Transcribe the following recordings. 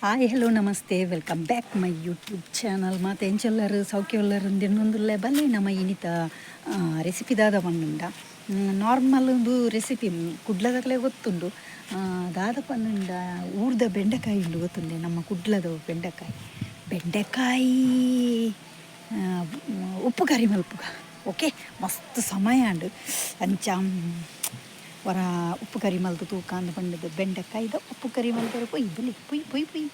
Hi, hello, namaste, welcome back my YouTube channel. ಮಾತ ಎಂಚೊಲ್ಲರು, ಸೌಖ್ಯ ಉಲ್ಲರು ತಿನ್ನೊಂದುಲ್ಲೆ ಬಲ್ಲೆ. ನಮ್ಮ ಇನಿತ ರೆಸಿಪಿ ದಾದ ಪನ್ನುಂಡ, ನಾರ್ಮಲ್ ಒಂದು ರೆಸಿಪಿ, ಕುಡ್ಲದಕ್ಲೆ ಗೊತ್ತುಂಡು. ದಾದ ಪನ್ನುಂಡ, ಊರ್ದ ಬೆಂಡೆಕಾಯಿ ಉಂಡು, ಗೊತ್ತುಂಡೆ? ನಮ್ಮ ಕುಡ್ಲದ ಬೆಂಡೆಕಾಯಿ. ಬೆಂಡೆಕಾಯಿ ಉಪ್ಪು ಕರಿ ಮಲ್ಪುಗ. ಓಕೆ, ಮಸ್ತ್ ಸಮಯ ಉಂಡು. ಅಂಚ ವರ ಉಪ್ಪು ಕರಿ ಮಲ್ತು ತೂಕ ಅಂದ್ ಪಂಡದು ಬೆಂಡೆಕಾಯಿದ ಉಪ್ಪು ಕರಿ ಮಲ್ಪೆರೆ ಪೊಯ್ ಬಲಿ ಪೊಯ್ ಪೊಯ್ ಪೊಯ್.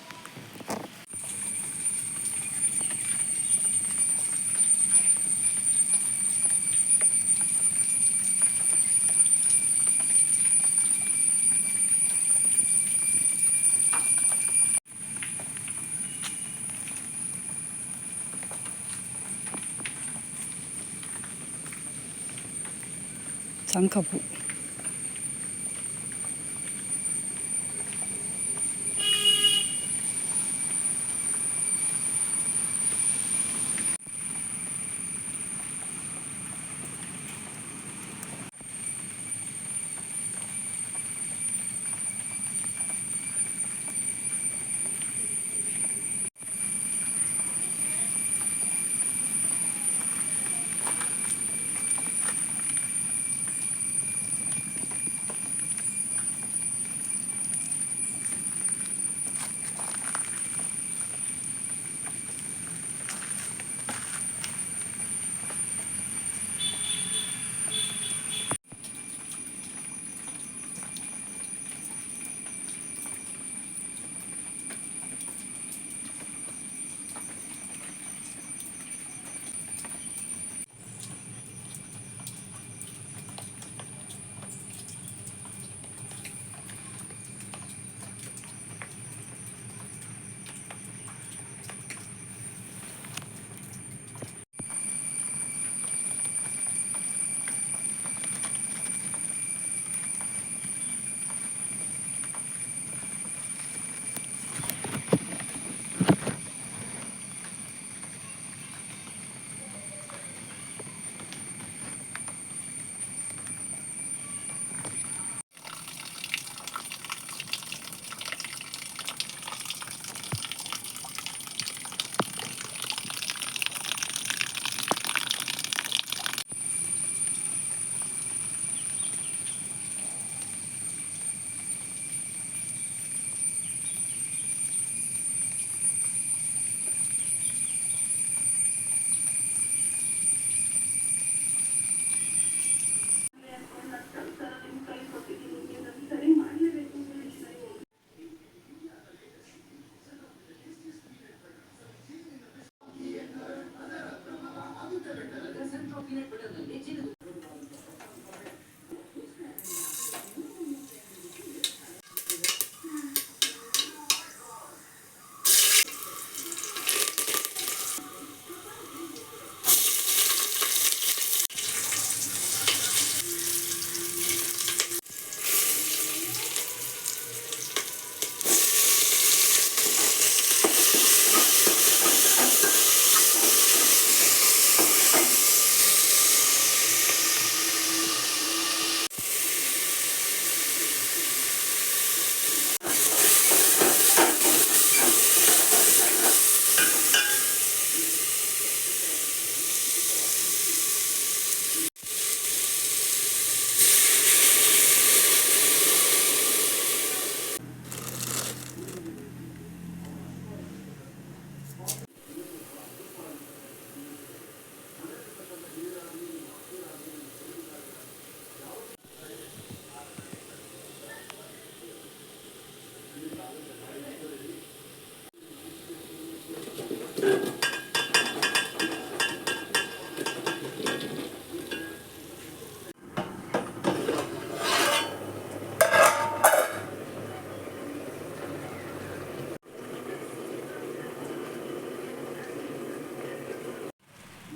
ಸಂಕಪು.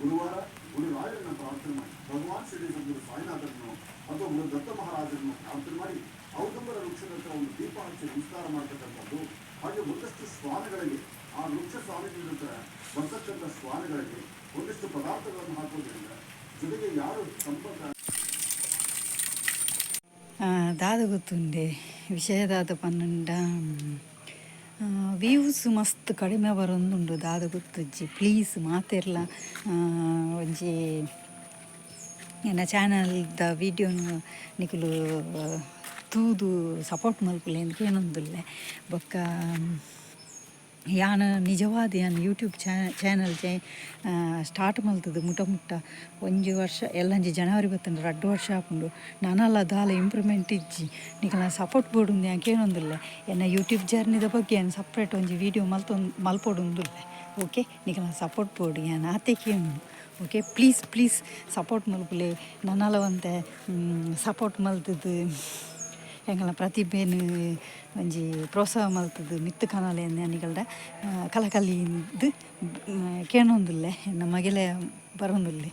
ಗುರುವಾರ ಗುರುರಾಯರನ್ನ ಪ್ರಾರ್ಥನೆ ಮಾಡಿ, ಭಗವಾನ್ ಶ್ರೀ ಸದ್ಗುರು ಸಾಯಿನಾಥರನ್ನು ಅಥವಾ ಗುರು ದತ್ತ ಮಹಾರಾಜರನ್ನು ಪ್ರಾರ್ಥನೆ ಮಾಡಿ, ಔದುಂಬರ ವೃಕ್ಷದ ಹತ್ರ ಒಂದು ದೀಪ ಹಚ್ಚಿ ನಮಸ್ಕಾರ ಮಾಡ್ತಕ್ಕಂಥದ್ದು. ಹಾಗೆ ಒಂದಷ್ಟು ಶ್ವಾನಗಳಿಗೆ, ಆ ವೃಕ್ಷ ಸ್ವಾಮಿಗಳ ಹತ್ರ ಬರ್ತಕ್ಕಂಥ ಶ್ವಾನಗಳಿಗೆ ಒಂದಿಷ್ಟು ಪದಾರ್ಥಗಳನ್ನು ಹಾಕೋದ್ರಿಂದ, ಜೊತೆಗೆ ಯಾರು ಸಂಪರ್ಕ ದಾದ ಗೊತ್ತುಂಡೆ ವಿಷಯ? ದಾದ ಪನ್ನುಂಡ, ವ್ಯೂಸ್ ಮಸ್ತ್ ಕಡಿಮೆ ಬರೊಂದುಂಡು ದಾದ ಗೊತ್ತುಜ್ಜಿ. ಪ್ಲೀಸ್ ಮಾತೆರ್ಲ ಒಂಜಿ ಎನ್ನ ಚಾನಲ್ದ ವೀಡಿಯೋನು ನಿಕುಲು ತೂದು ಸಪೋರ್ಟ್ ಮಲ್ಪುಲೆ ಅಂದ್ ಕೇನೊಂದುಲ್ಲೆ. ಬೊಕ್ಕ ಯಾನ್ ನಿಜವಾದ್ ಯಾನ್ ಯೂಟ್ಯೂಬ್ ಚಾನಲ್ ಸ್ಟಾರ್ಟ್ ಮಲ್ತುದು ಮುಟ ಮುಟ್ಟ ಒಂಜಿ ವರ್ಷ ಎಲ್ಲಂಜಿ ಜನವರಿ ಬತ್ತುಂಡ 2 ವರ್ಷ ಆಪುಂಡು. ನನಲ ದಾಲ ಇಂಪ್ರೂವ್ಮೆಂಟ್ ಇಜ್ಜಿ. ನಿಕಲ್ನ ಸಪೋರ್ಟ್ ಬೋಡುಂದು ಯಾನ್ ಕೇನೊಂದುಲ್ಲೆ. ಎನ್ನ ಯೂಟ್ಯೂಬ್ ಜರ್ನಿದ ಬಗ್ಗೆ ಯಾನ್ ಸಪ್ರೇಟ್ ಒಂಜಿ ವೀಡಿಯೋ ಮಲ್ತೊಂದು ಮಲ್ಪೊಡುಂದುಲ್ಲೆ. ಓಕೆ, ನಿಕಲ್ನ ಸಪೋರ್ಟ್ ಬೋಡು, ಯಾನ್ ಆತೆ ಕೇನುನು. ಓಕೆ, ಪ್ಲೀಸ್ ಪ್ಲೀಸ್ ಸಪೋರ್ಟ್ ಮಲ್ಪುಲೆ. ನನಲ ಒಂತೆ ಸಪೋರ್ಟ್ ಮಲ್ತುದು ಎಂಕಲ್ನ ಪ್ರತಿಭೆನ್ ಒಂಜಿ ಪ್ರೋತ್ಸಾಹ ಮಲ್ತುದು ಮಿತ್ತ್ ಕನಲೆ ನಿಕಲ್ಡ ಕಲಕಲಿಂದ್ ಕೇನೊಂದುಲ್ಲೆ. ಎನ್ನ ಮಗೆಲೆ ಬರೊಂದುಲ್ಲೆ.